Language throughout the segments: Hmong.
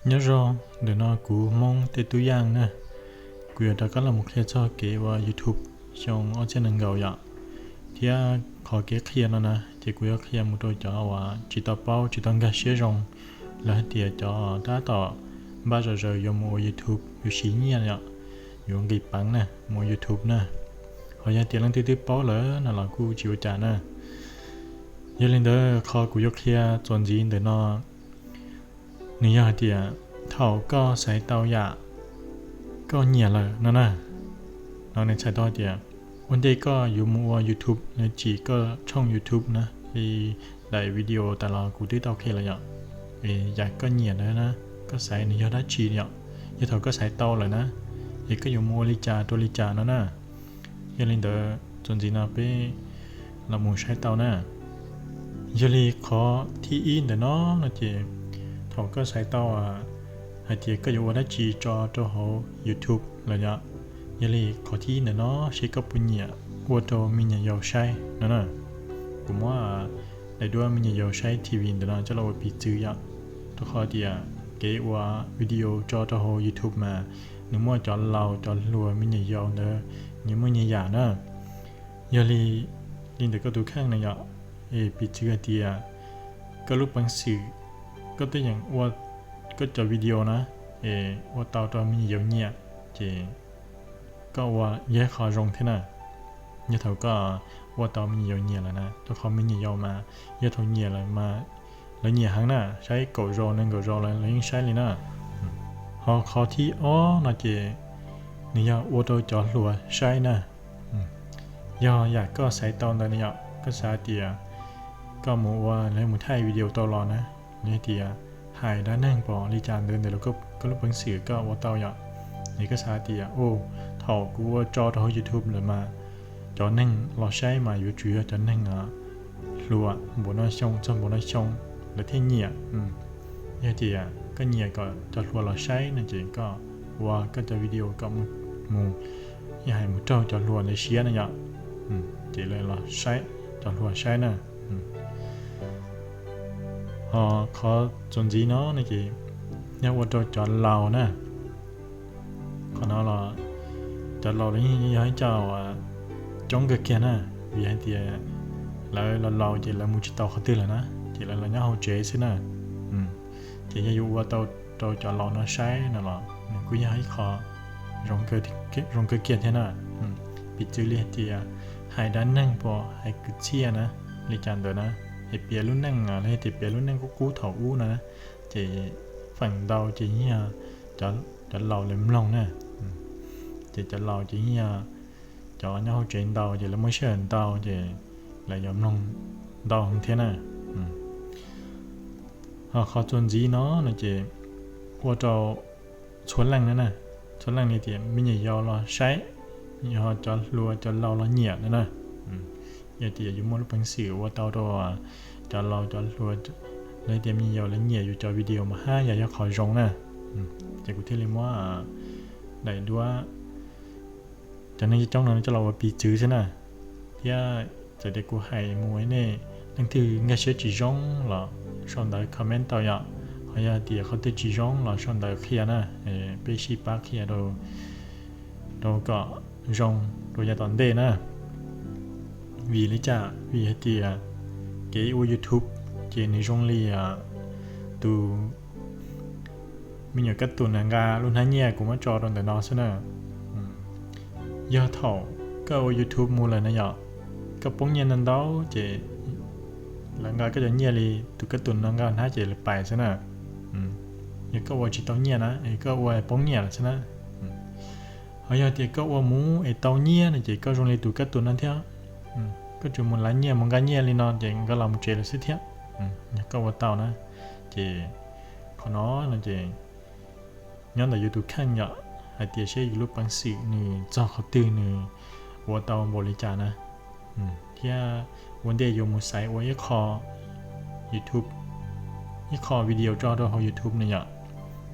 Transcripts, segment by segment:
Nyob zoo, ntawm no kuv Hmoob tej tub yaj na, kuv yuav rov qab los mus qhia txog kev ua YouTube xyoo ob txhiab nees nkaum yom. Thiab qhov kev qhia no na ces kuv yuav qhia mus rau cov uas tsis tau paub tsis tau nkag siab zoo, lawv hais tias cov tab tom npaj zom zaws yuav mus ua YouTube yuav siv nyiaj yom, yuav nqis peev na, mus ua YouTube na. Ho yog tias leej twg twb paub lawm no los kuj tsis ua cas na. Yog li ntawd qhov kuv yuav qhia txuas ntxiv ntawm no, nws yog hais tias thaum koj xaiv tau yam koj nyiam lawm no na, no nws txhais tau tias ua ntej koj yuav mus ua YouTube, lawv tsim koj tshooj YouTube na, li daim video tas los kuv twb tau qhia lawm yom. Yam koj nyiam ntawd na, koj xaiv nws yog dab tsi yom, yog thaum koj xaiv tau lawm na, es koj yuav mus ua li cas rau li cas no na. Yog li ntawd txuas ntxiv no peb los mus saib tau na. Yog li qhov thib ib ntawm no no ces thaum koj xaiv tau hais tias koj yuav ua dab tsi tso rau hauv YouTube lawm yom. Yog li qhov thib ib ntawm no seb koj puas nyiam ua rau me nyuam yaus saib no na. Kuv muab daim duab me nyuam yaus saib T V ntawm no coj los ua piv txwv yom. Rau qhov tias kev ua video tso rau hauv YouTube mas nws muaj cov laus cov hluas me nyuam yaus ntawd, nyias muaj nyias yam na. Yog li, li ntawm koj tus kheej na yom, es piv txwv hais tias koj lub peev xwm, koj twb yeej ua koj cov video na, es ua tau rau me nyuam yaus nyiam, ces koj ua yog ib qho zoo thiab na. Yog thaum koj ua tau me nyuam yaus nyiam lawm na, rau qhov me nyuam yaus mas yog thaum nyiam lawm mas lawv nyiam heev na, saib kaum zaus nees nkaum zaus lawv yeej saib li na. Ho qhov thib ob no ces nws yog ua rau cov hluas saib na. Yog yam koj xaiv tau ntawd na yom, koj xav tias koj mus ua, lawv mus thaij video tau los na, lawv tias hais dab neeg pom li cas ntawd ntawm koj lub peev xwm koj ua tau yom. Es koj xav tias, o, thaum kuv ua tso rau hauv YouTube lawm mas cov neeg los saib mas yuav tsum yog cov neeg hluas npaum no xyoo txog npaum no xyoo lawv thiaj nyiam. Yog tias koj nyiam kom cov hluas los saib no ces koj ua koj cov video kom mus, yog hais mus raug cov hluas lawv siab na yom, ces lawv los saib, cov hluas saib na. Ho qhov txuas ntxiv no no ces yog ua rau cov laus na. Qhov no los cov laus los yeej yog ib co uas coob kawg kiag na, vim hais tias lawv los laus ces lawv mus tsis tau qhov twg lawm na, ces lawv los nyob hauv tsev xwb na. Ces yog yuav ua tau rau cov laus no saib no los nws kuj yog ib qho zoo kawg kiag thiab na. Piv txwv li hais tias hais dab neeg pom, hais kwv txhiaj na, li cas ntawd na, es piav lub neej los yog tias piav lub neej qub qub thaum ub na, ces feem ntau ces yeej yog cov laus lawv mloog na. Ces cov laus ces yeej yog cov nyob hauv tsev ntau ces lawv muaj sij hawm ntau ces lawv yuav mloog ntau heev thiab na. Ho qhov txuas ntxiv no no ces ua rau txhua leej na, txhua leej li tias me nyuam yaus los saib, yog cov hluas cov laus los nyiam na na. Yog tias yus muaj lub peev xwm ua tau rau cov laus cov hluas, los tias me nyuam yaus lawv nyiam yus cov video mas haj yam yog qhov zoo na. Ces kuv thiaj li muab daim duab cov neeg coob coob no coj los ua piv txwv xwb na. Thiab txawm tias kuv hais mus nej leej twg nkag siab tsis zoo los sau ntawv comment tau yom, ho yog tias qhov twg tsis zoo los sau ntawv qhia na, peb sib pab qhia rau kom zoo rau yav tom ntej na. Vim li cas? Vim hais tias kev ua YouTube ces nws zoo li tus me nyuam kab tus na nqa lub hnab nyiaj kuv muab tso rau ntawm no xwb na. Yog thaum koj ua YouTube mus lawm na yom, koj poob nyiaj ntau ntau ces lawv nqa koj cov nyiaj li tus kab tus no nqa hnab ces lawv pais xwb na. Yog koj ua tsis tau nyiaj na, es koj ua poob nyiaj lawm xwb na. Ho yog tias koj ua mus es tau nyiaj no ces koj zoo li tus kab tus no thiab. Koj tsuas mus lav nyiaj mus nqa nyiaj li no ces nkawd los mus tsev lawm xwb thiab. Yog koj ua tau na, ces qhov no no ces nyob ntawm yus tus kheej yom, hais tias seb yus lub peev xwm nws txog qhov twg nws ua tau npaum li cas na. Thiab ua ntej yuav mus xaiv ua ib qho YouTube, ib qho video tso rau hauv YouTube no yom,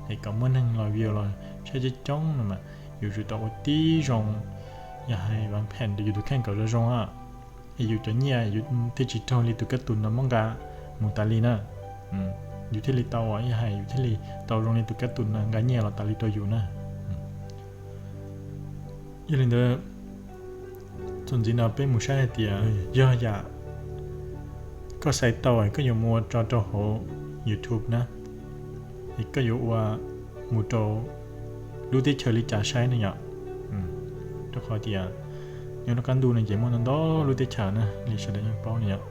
es kom muaj neeg los view los saib coob coob no mas yus tsum tau ua tib zoo, yog hais vav phem rau yus tus kheej kom zoo zoo, es yus cov nyiaj yus thiaj tsis raug li tus kab tus no muab nqa mus tas li na. yus thiaj li tau, yog hais yus thiaj li tau zoo li tus kab tus no nqa nyiaj los tas li rau yus na. Yog li ntawd, txuas ntxiv no peb mus saib hais tias yog yam koj xaiv tau koj yuav mus ua tso rau hauv YouTube na, es koj yuav ua mus rau lub teb chaws li cas saib ne yom. Rau qhov tias nyob rau qab ntuj no ces muaj ntau ntau lub teb chaws na, li sawv daws yeej paub ne yom.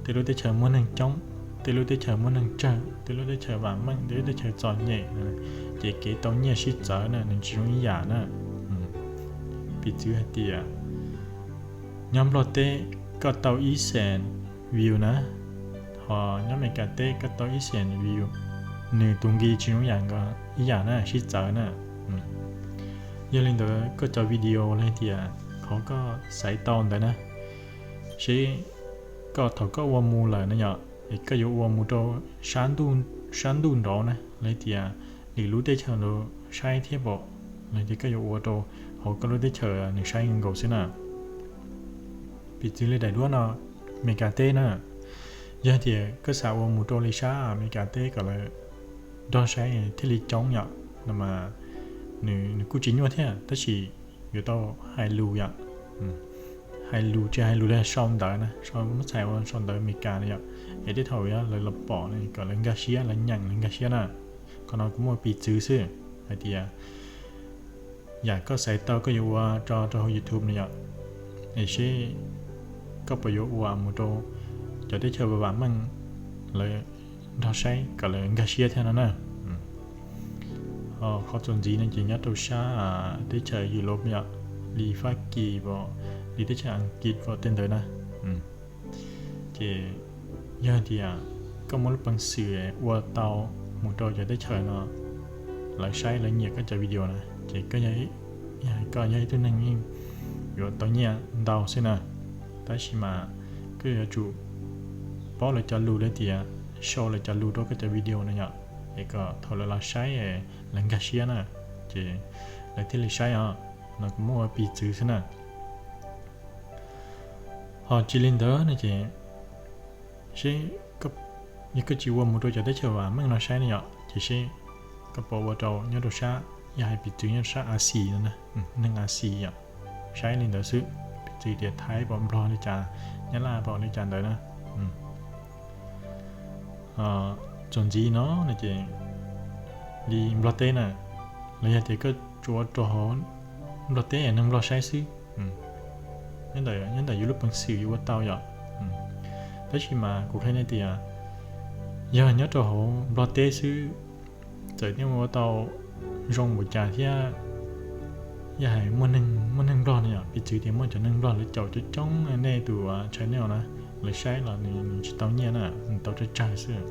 Tej lub teb chaws muaj neeg coob, tej lub teb chaws muaj neeg tsawg, tej lub teb chaws vam meej, tej lub teb chaws txom nyem, ces kev tau nyiaj sib txawv na nws tsis zoo ib yam na. Piv txwv hais tias nyob Nplog teb koj tau ib xees view na, ho nyob Amelikas teb koj tau ib xees view, nws tus nqi tsis zoo ib yam na, sib txawv na. Yog li ntawd koj cov video los hais tias qhov koj xaiv tau ntawd na, seb koj thaum koj ua mus lawm na yom, es koj yuav ua mus rau sab ntuj nraud na los hais tias lwm lub teb chaws nraud saib thiab pom, los hais tias koj yuav ua rau hauv koj lub teb chaws nws saib nkaus xwb na. Piv txwv li daim duab no, Amelikas teb na, yog tias koj xav ua mus rau li sab Amelikas teb kom lawv nrog saib thiaj li coob yom, no mas nws kuj tsis nyuaj thiab tab sis yuav tau hais lus yom, hais lus tsis hais lus li sau ntawv na, muab txhais ua sau ntawv Amelikas na yom, es tej thaum lawv los pom kom lawv nkag siab, lawv nyeem lawv nkag siab na. Qhov no kuv muaj piv txwv xwb hais tias yam koj xaiv tau koj yuav ua tso rau hauv YouTube no yom, es seb koj puas yuav ua mus rau cov teb chaws vam meej lawv nrog saib kom lawv nkag siab thiab no na. Ho qhov txuas ntxiv no ces nyob rau sab teb chaws Europe yom, li Fab Kis, li teb chaws Askiv tej ntawd na. Ces yog tias koj muaj lub peev xwm ua tau mus rau cov teb chaws no lawv saib lawv nyiam koj cov video na, ces koj yog ib tug neeg yeej yuav tau nyiaj ntau xwb na. Tab sis mas koj yuav tsum paub lawv cov lus, lawv tias sau lawv cov lus rau koj cov video no yom, es kom thaum lawv los saib lawv nkag siab na, ces lawv thiaj li saib os. No kuv muab ua piv txwv xwb na. Ho tsis li ntawd no ces seb, yog koj tsis ua mus rau cov teb chaws vam meej no saib ne yom, ces seb koj puas ua rau nyob rau sab, yog hais piv txwv nyob sab Axias no, neeg Axias yom, saib li ntawd xwb. Piv txwv tias Thaib pom, Nplog li cas, Nyab Laj pom li cas ntawd na. Txuas ntxiv no no ces li Nplog teb na, los yog tias koj tsuas ua rau hauv Nplog teb neeg Nplog saib xwb, nyob ntawm yus lub peev xwm yuav ua tau yom. Tab sis mas kuv qhia nej tias yog nyob rau hauv Nplog teb xwb, txawm nej ua tau zoo npaum cas thiab, yog hais muaj neeg Nplog no yom, piv txwv tias muaj cov neeg Nplog lawv caum coob coob nej tus channel na, lawv saib los nws tsis tau nyiaj na, nws tau tsawg tsawg xwb.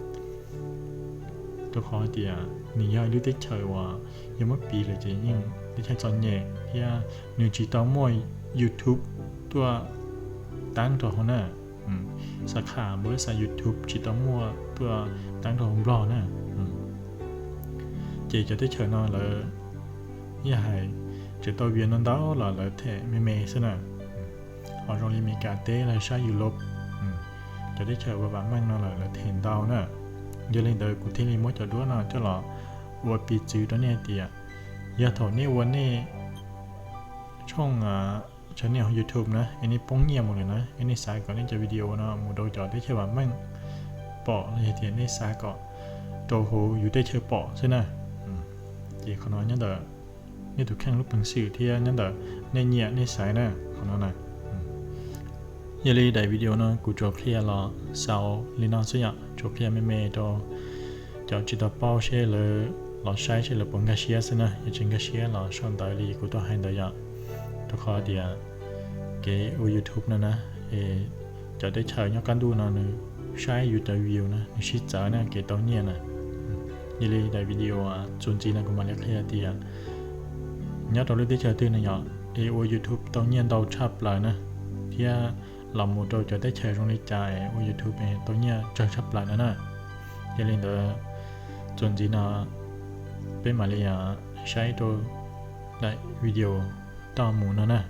Rau qhov tias nws yog ib lub teb chaws uas yog muab piv lawm ces yeej teb chaws txom nyem thiab nws tsis tau muaj YouTube tuaj taab rau hauv na. Xav kham npau xav YouTube tsis tau muaj tuaj taab rau hauv Nplog na. Ces cov teb chaws no lawv, yog hais, tseem tau view ntau ntau los lawv them me me xwb na. Ho zoo li Amelikas teb los sab Europe, cov teb chaws uas vam meej no lawm lawv them ntau na. Yog li ntawd kuv thiaj li muab cov duab no coj los ua piv txwv rau nej tias yog thaum nej ua nej tshooj channel YouTube na es nej poob nyiaj mus lawm na, es nej xav kom nej cov video no mus rau cov teb chaws vam meej pom los yog tias nej xav kom rau hauv yus teb chaws pom xwb na. Ces qhov no nyob ntawm nej tus kheej lub peev xwm thiab nyob ntawm nej nyiam nej xaiv na qhov no na. Yog li daim video no kuv tsuas qhia los xaus li no xwb yom, tsuas qhia me me rau cov tsis tau paub seb lawv los saib seb lawv puas nkag siab xwb na, yog tsis nkag siab los sau ntawv li kuv tau hais ntawd yom. Rau qhov tias kev ua YouTube no na, es cov teb chaws nyob qab ntuj no nws saib yus cov view na nws sib txawv na kev tau nyiaj na. Yog li daim video txuas ntxiv no kuv mam li qhia tias nyob rau lub teb chaws twg no yom es ua YouTube tau nyiaj ntau tshaj plaws na, thiab los mus rau cov teb chaws zoo li cas es ua YouTube tau nyiaj tsawg tshaj plaws no na. Yog li ntawd txuas ntxiv no peb mam li saib rau daim video toj mus no na.